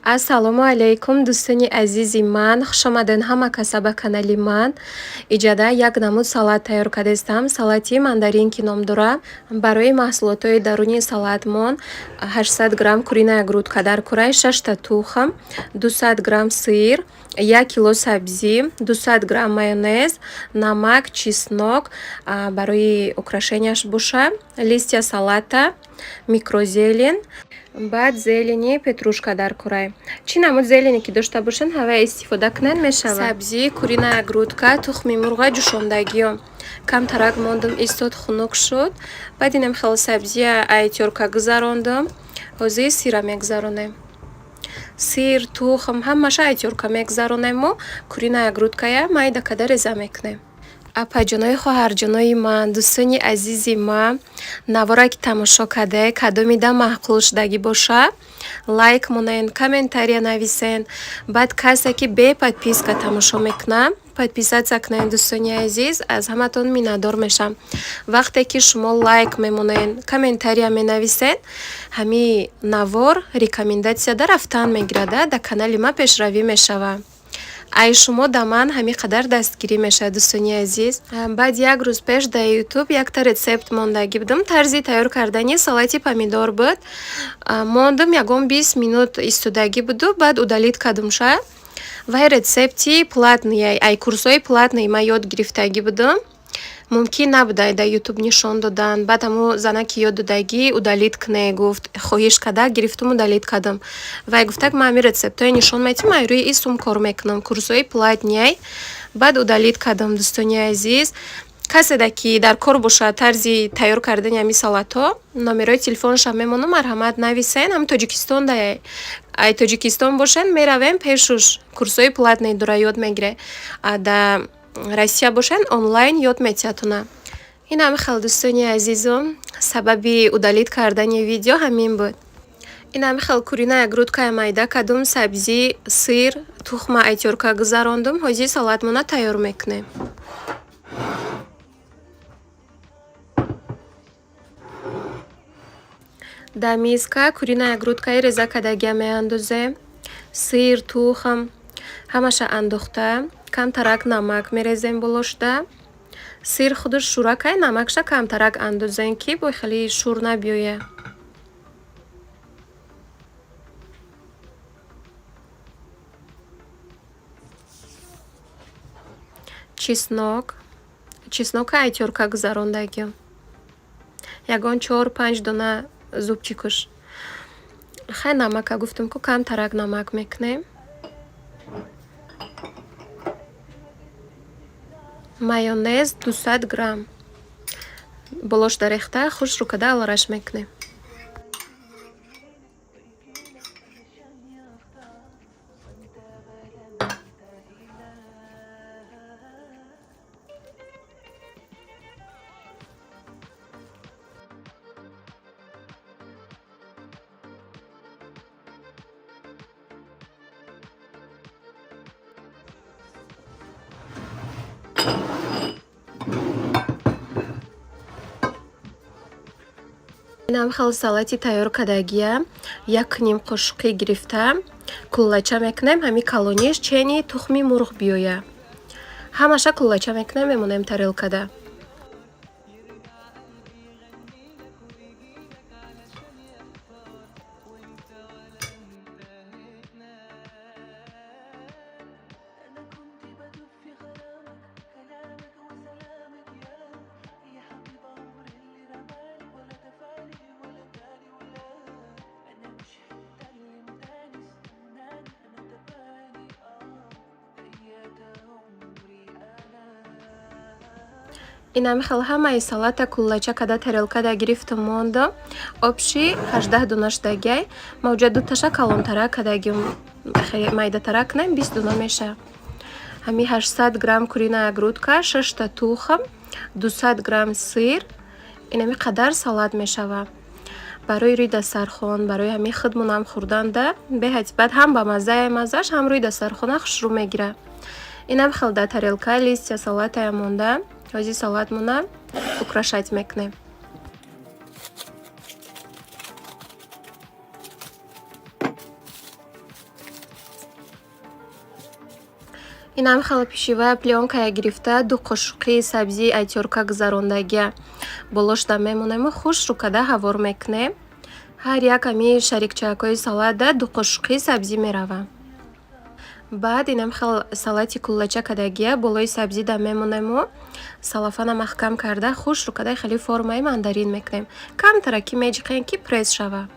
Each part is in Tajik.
Ассалому алайкум, дӯстони азизи ман, хушомаден ҳама каса ба канали ман. Иҷада як намуд салат тайёр кардастам. Салати мандаринки ном дора. Барои маҳсулотҳои даруни салатмон 800 грамм куриная грудка дар курай, 6та тухм, 200 грамм сыр, 1 кило сабзӣ, 200 грамм майонез, намак, чеснок, барои украшенияш боша, листья салата, микрозелень, баъд зелени петрушка дар курай. Чӣ намуд зелени ки дошта бошен, ҳавая истифода кунед, мешавад. Сабзӣ, куриная грудка, тухми мурға ҷӯшондагиё. Камтарак мондум, истод, хунук шуд. Баъд инам хеле сабзия ай тёрка гузарондум. Ҳозир сира мегузаронем. Сир, тухм ҳамаша ай тёрка мегузаронему куриная грудкая майда када реза мекунем. Апаҷонои, хоҳарҷонои ман, дӯстони азизи ман, навора ки тамошо карде, кадомида маъқул шудагӣ боша, лайк монен, комментария нависен. Баъд касе ки бе подписка тамошо мекунад, подписаться кунед, дӯстони азиз, аз ҳаматон миннатдор мешавам. Вақте ки шумо лайк мемонен, комментария менависед, ҳамин навор рекомендатсияда рафтан мегирада, дар канали ман пешравӣ мешавад. Ай шумо да ман ҳамин қадар дастгирӣ мешавад, дӯстони азиз. Баъд як рӯз пеш дар Ютуб якта рецепт мондагӣ будам. Тарзи тайёр кардани салати помидор буд. Мондум, ягон 20 минут истодагӣ буду, баъд удалить кардумша. Вай рецепти платный, ай курсҳои платный ман ёд гирифтагӣ будам. Мумкин набуд дар Ютуб нишон додан. Баъд ҳамун зана ки ёд додагӣ, удалить куне гуфт, хоҳиш карда, гирифтум, удалить кардам. Вай гуфтак, ман ҳамин рецептҳое нишон медиҳам, ай рӯи ин сум кор мекунам. Курсҳои платный. Баъд удалить кардам, дӯстони азиз. Каседа ки дар кор бошад тарзи тайёр кардани ҳамин салатҳо, номерои телефонашам мемонам, марҳамат, нависен. Ҳам Тоҷикистон да, ай Тоҷикистон бошен, меравем пешуш, курсҳои платный дора, ёд мегире. Да Россия бошен, онлайн ёд метиҳадтона. Ин ҳами хел, дӯстони азизум, сабаби удалить кардани видео ҳамин буд. Ин ҳами хел куриная грудкая майда кардум, сабзӣ, сыр, тухма ай тёрка гузарондум. Ҳозир салатмона тайёр мекунем. Дар миска куриная грудкаи реза кардагия меандозем. Сыр, тухм ҳамаша андохта, камтарак намак мерезем болошда. Сыр худаш шӯракай, намакша камтарак андозем, ки бо хеле шӯр набиёяд. Чеснок, чеснока ай тёрка гузарондагиам. Ягон чор панҷ дона зубчикуш. Хай, намака гуфтам ку, камтарак намак мекунем. Майонез 200 грамм. Болошда рехта, хушрӯ карда алараш мекунем. Инам хел салати тайёр кардагия, як ним қошуқӣ гирифта, куллача мекунем, ҳамин калониш чени тухми мурғ биёяд. Ҳамаша куллача мекунем, мемонем тарелкада. Инами хел ҳамаи салата куллача када тарелкада гирифтум, мондам. Общий 18 дона шудагиай. Ма уҷа дуташа калонтарак кардагим, майдатарак кунем, 20 дона мешавад. Ҳами 800 грамм куриная грудка, шашта тухм, 200 грамм сыр, инами қадар салат мешавад. Барои рӯи дастархон, барои ҳамин худмонам хӯрданда беҳад баъд ҳам ба маззаи маззаш, ҳам рӯи дастархона хушрӯ мегирад. Инам хел дар тарелка листья салатая монда. Ҳозир салатмона украшать мекунем. Инам хел пищевая плёнкая гирифта, ду қошуқи сабзии ай тёрка гузарондагия болошда мемонему, хушрӯ када ҳавор мекунем. Ҳар як ами шарикчаакҳои салатда ду қошуқи сабзӣ мерава. Баъд инам хел салати куллача кадагия болои сабзида мемонему, салафана маҳкам карда, хушрӯ када хеле формаи мандарин мекунем. Камтара ки меҷиқем, ки пресс шава.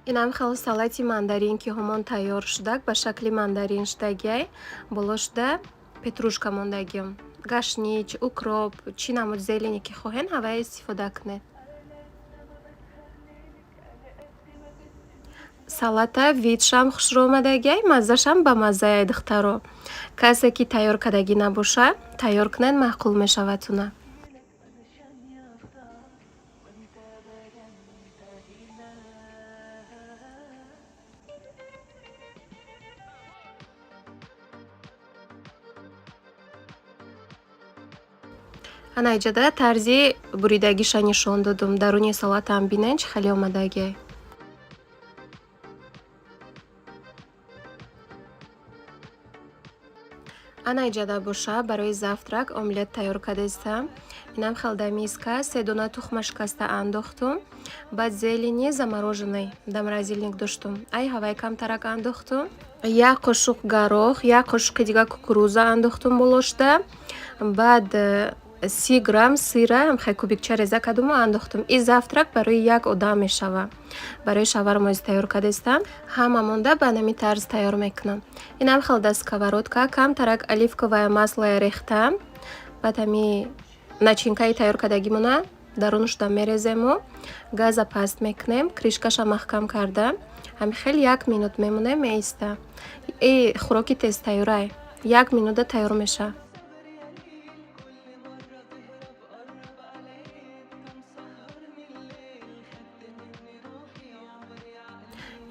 Инам хел салати мандарин, ки ҳамон тайёр шудак, ба шакли мандарин шудагиай. Болошда петрушка мондагиам, гашнич, укроп, чӣ намуд зелени ки хоҳен, ҳавая истифода кунед. Салата видшам хушрӯ омадагиай, маззашам бамаззаай. Духтаро, касе ки тайёр кардагӣ набоша, тайёр кунед, маъқул мешавадтуна. Ана иҷода тарзи буридагиша нишон додум. Даруни салатам бинен, чӣ хеле омадагиай. Ана иҷода боша, барои завтрак омлет тайёр кардастам. Инам хел да миска се дона тухма шикаста андохтум, баъд зелени замороженный да морозильник доштум, ай ҳавай камтарак андохтум, як қошуқ горох, як қошуқи дига кукуруза андохтум болошда, баъд 30 грамм сыра хай кубикча реза кардуму андохтум. И завтрак барои як одам мешава. Барои шавармоз тайёр кардастам, ҳама монда ба нами тарз тайёр мекунам. Инам хел да сковородка камтарак оливковое маслое рехта, баъд ҳами начинкаи тайёр кардагимона дарунашда мерезему, газа паст мекунем, крышкаша маҳкам карда, ҳами хел як минут мемонем, меиста. И хӯроки тезтайёрай, як минута тайёр мешавад.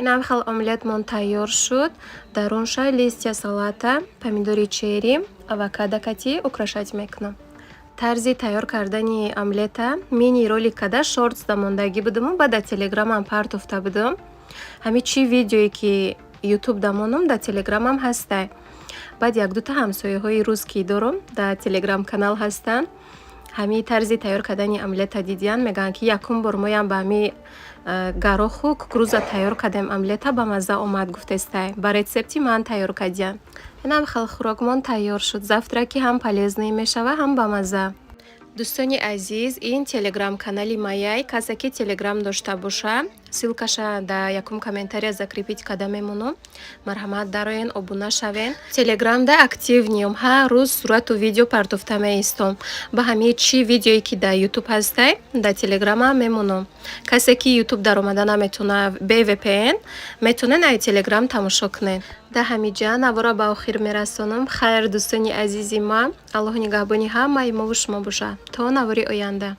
Инам хел омлетмон тайёр шуд. Дарунша листья салата, помидори черри, авокадо кати украшать мекунам. Тарзи тайёр кардани омлета мини ролик када шортс да мондагӣ будуму, баъд дар телеграмам партофта будум. Ҳами чӣ видеое ки ютуб да монум, дар телеграмам ҳастай. Баъд якдута ҳамсояҳои русский дорум, дар телеграм канал ҳастанд. Ҳамин тарзи тайёр кардани омлета дидиян, мегӯянд, ки якум бор моям ба ҳами гороху кукуруза тайёр кардем, омлета ба мазза омад, гуфтестай. Ба рецепти ман тайёр кардиян. Инам хел хӯрокмон тайёр шуд. Завтраки ҳам полезный мешава, ҳам бамазза. Дӯстони азиз, ин телеграм-канали маяй. Касе ки телеграм дошта боша, ссылкаша дар якум комментария закрепить карда мемонам. Марҳамат, дароен, обуна шавен. Телеграмда активныйм, ҳар рӯз сурату видео партофта меистом. Ба ҳамаи чӣ видеое ки дар ютуб ҳастай, дар телеграмам мемонам. Касе ки ютуб даромада наметавона, бе VPN метавонен ай телеграм тамошо кунед. Дар ҳамин навора ба охир мерасонам. Хайр, дӯстони азизи ман, Аллоҳ нигаҳбони ҳамаи мову шумо бошад. То навори оянда.